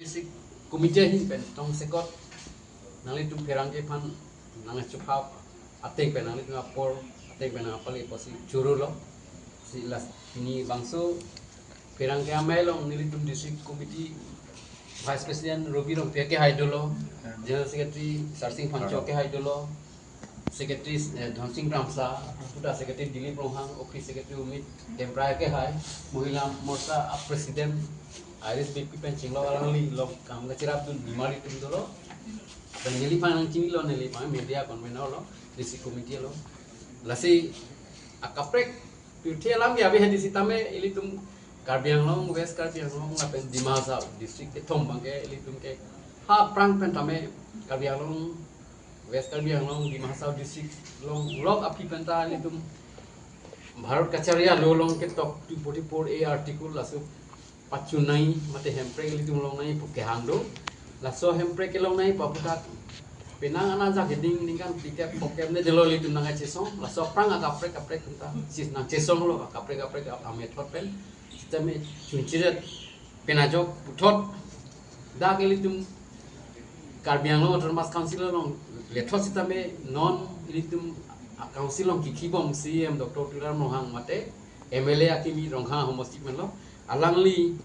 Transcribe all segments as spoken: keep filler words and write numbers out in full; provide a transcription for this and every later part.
District Committee ahin pen tongsekot nanglitum pherangke aphan nangchupha ateng pen nanglitum apor ateng pen nangpale pusi choro lo. Si lasi pini bangso pherangke amei along nelitum District Committee Vice President Robi Rongpi akehai dolo, General Secretary Sarsing Phangcho akehai dolo, Secretary, eh, Dhonsing Kramsa, puta Secretary Dilip Ronghang, Office Secretary Umit Temprai akehai, Mohila Morcha a President Iris Beypi pen chenglok alangli along kam kachirapdun nimarli atum dolo. Dan neliphan nangchinilo, neliphan media convener lo, District Committee lo. Lasi akaprek pirthe alam ke ave hadi sitame ilitum Karbi Anglong, West Karbi Anglong lapen Dima Hasao District kethom abangke ilitum ke ha aphrang pen tame Karbi Anglong, West Karbi Anglong, Dima Hasao District along lok aphi pen ta ilitum Bharat kachari alo along ketok two forty-four A article laso pachunai mate hemprek ilitum longnai pu kehang do. Laso hemprek kelongnai pu aphuthak penang ana ajak keding ningkan phlikep phongkep ne delo ilitum nangkachesong. Laso aphrang akaprek kaprek pen ta sis nangchesong lo, akaprek kaprek amethot pen sitame chunchiret pen ajok puthot dak ilitum Karbi Anglong Autonomous Council along lethot sitame non ilitum a council along kikhibom C E M Doctor Tuliram Ronghang mate M L A akimi Rongkhang ahomosti pen lo. Alangli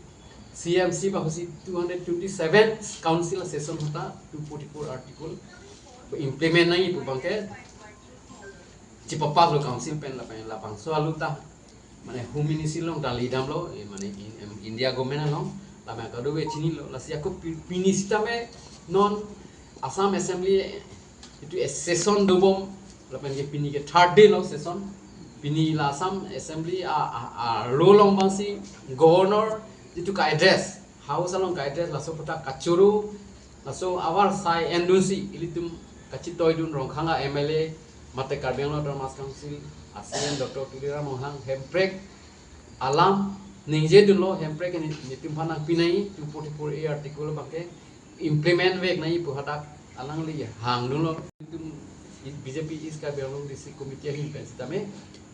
C M C ba husi two hundred twenty-seven council session ahut ta two forty-four article implement nangji pu abangke chipapas lo council pen lapen labangso alu ta mane Home Ministry along ta lidam lo, eh, mane in, em, India government along, lapen kadokave chinilo, lasi ako pi-, pini sitame non Assam Assembly itu session dobom, lapen ke pini ke third day lo session, pini la Assam Assembly a, a, alo along abangsi Governor itu ka-address, House along ka-address laso aphuthak kachoro, laso avar sai endunsi ilitum kachitoidun Rongkhang a M L A mate Karbi Anglong Autonomous Council a C E M Doctor Tuliram Ronghang hemprek alam ningjedunlo, hemprek ni, nelitum aphan nangpinai two forty-four A article abangke implement vek nangji pu hadak alangli hangdunlo. Ilitum B J P East Karbi Anglong District Committee ahin pen sitame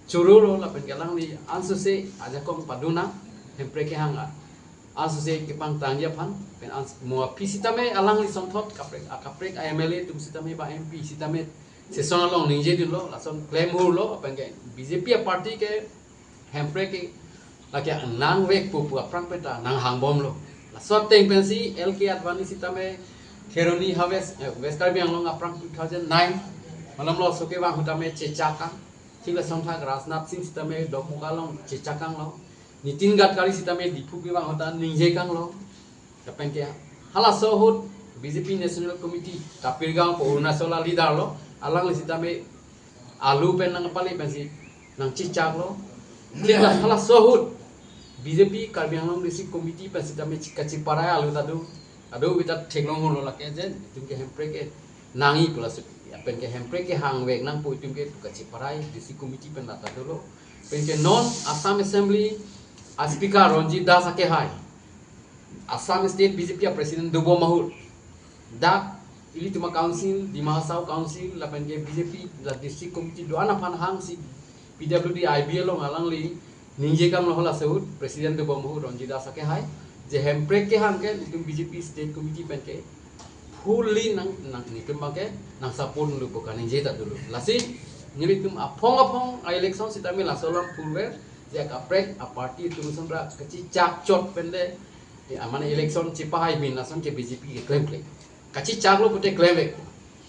choro lo lapen ke alangli ansose ajakong paduna hemprek kehang a ansose kepangtangji aphan pen ans-, mo aphi sitame alangli asonthot kaprek, akaprek a M L A atum sitame ba M P sitame session along ningjedunlo, lason klem hurlo, lapen ke B J P a party ke hemprek ke lake nangvekpo pu aphrang pen ta nanghangbomlo. Laso ateng pensi L K Advani sitame Kheroni Harvest, eh, West Karbi Anglong aphrang two thousand nine malomlo, laso kevang ahut tame chechak kang. Thik lason thak Rajnath Singh sitame Dokmoka along chechak kanglo. Nitin Gadkari sitame Diphu kevang ahut ta ningjekanglo. Lapen ke halaso ahut B J P National Committee Tapir Gao pu Arunachal a leader lo, alangli sitame alu pen nangpale pensi nangchechaklo. Klem la halaso ahut B J P Karbi Anglong District Committee pen sitame chi-, kachiparai alu ta do, kadokave ta theklong holo lake je itum ke hemprek ke nangji pu laso, lapen ke hemprek kehang vek nangpo itum ke pu kachiparai District Committee pen la ta dolo. Lapen ke non Assam Assembly a Speaker Ranjit Das akehai, Assam State B J P a President dobom ahut dak ilitum a council, Dima Hasao Council lapen ke B J P la District Committee do-an aphan hangsi P W D I B along alangli ningje kanglo, halaso ahut President dobom ahut Ranjit Das akehai, je hemprek kehang ke itum B J P State Committee pen ke fully nang, nang nelitum abangke nang support lo pu kaningje ta dolo. Lasi nelitum aphong aphong a election sitame laso alam purver je akaprek a party atum ason ra kachechak chot pen de, ya, mane election chepahai bin lason ke B J P ke klemkle. Kachechaklo pute klemvek.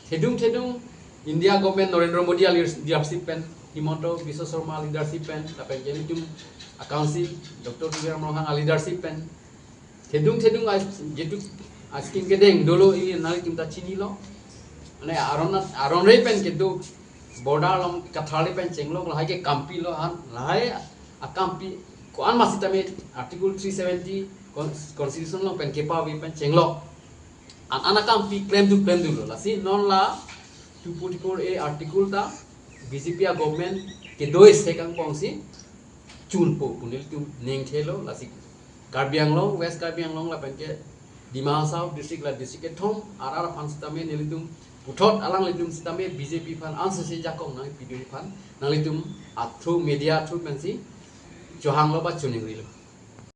Thedung thedung India government Narendra Modi a leadership pen, Himanta Biswa Sarma leadership pen, lapen ke nelitum a council Doctor Tuliram Ronghang a leadership pen, thedung thedung a, jetu a scheme kedeng dolo ili nanglitum ta chinilo. Mane aron aron rei pen kedo border along katharli pen chenglok, lahai ke kampilo, han lahai akampi ko-an ma sitame Article three seventy con-, Constitution along pen kepave pen chenglok. An an akampi klemdu klemdulo. Lasi non la two forty-four A article ta B J P a government kedo isi kangpongsi chunpo pu nelitum ningthelo. Lasi Karbi Anglong, West Karbi Anglong lapen ke Dima Hasao district la district kethom arat aphan sitame nelitum puthot alanglitum sitame B J P aphan ansose jakong nangpidun aphan nanglitum a through media through pensi chohanglo ba choningrilo.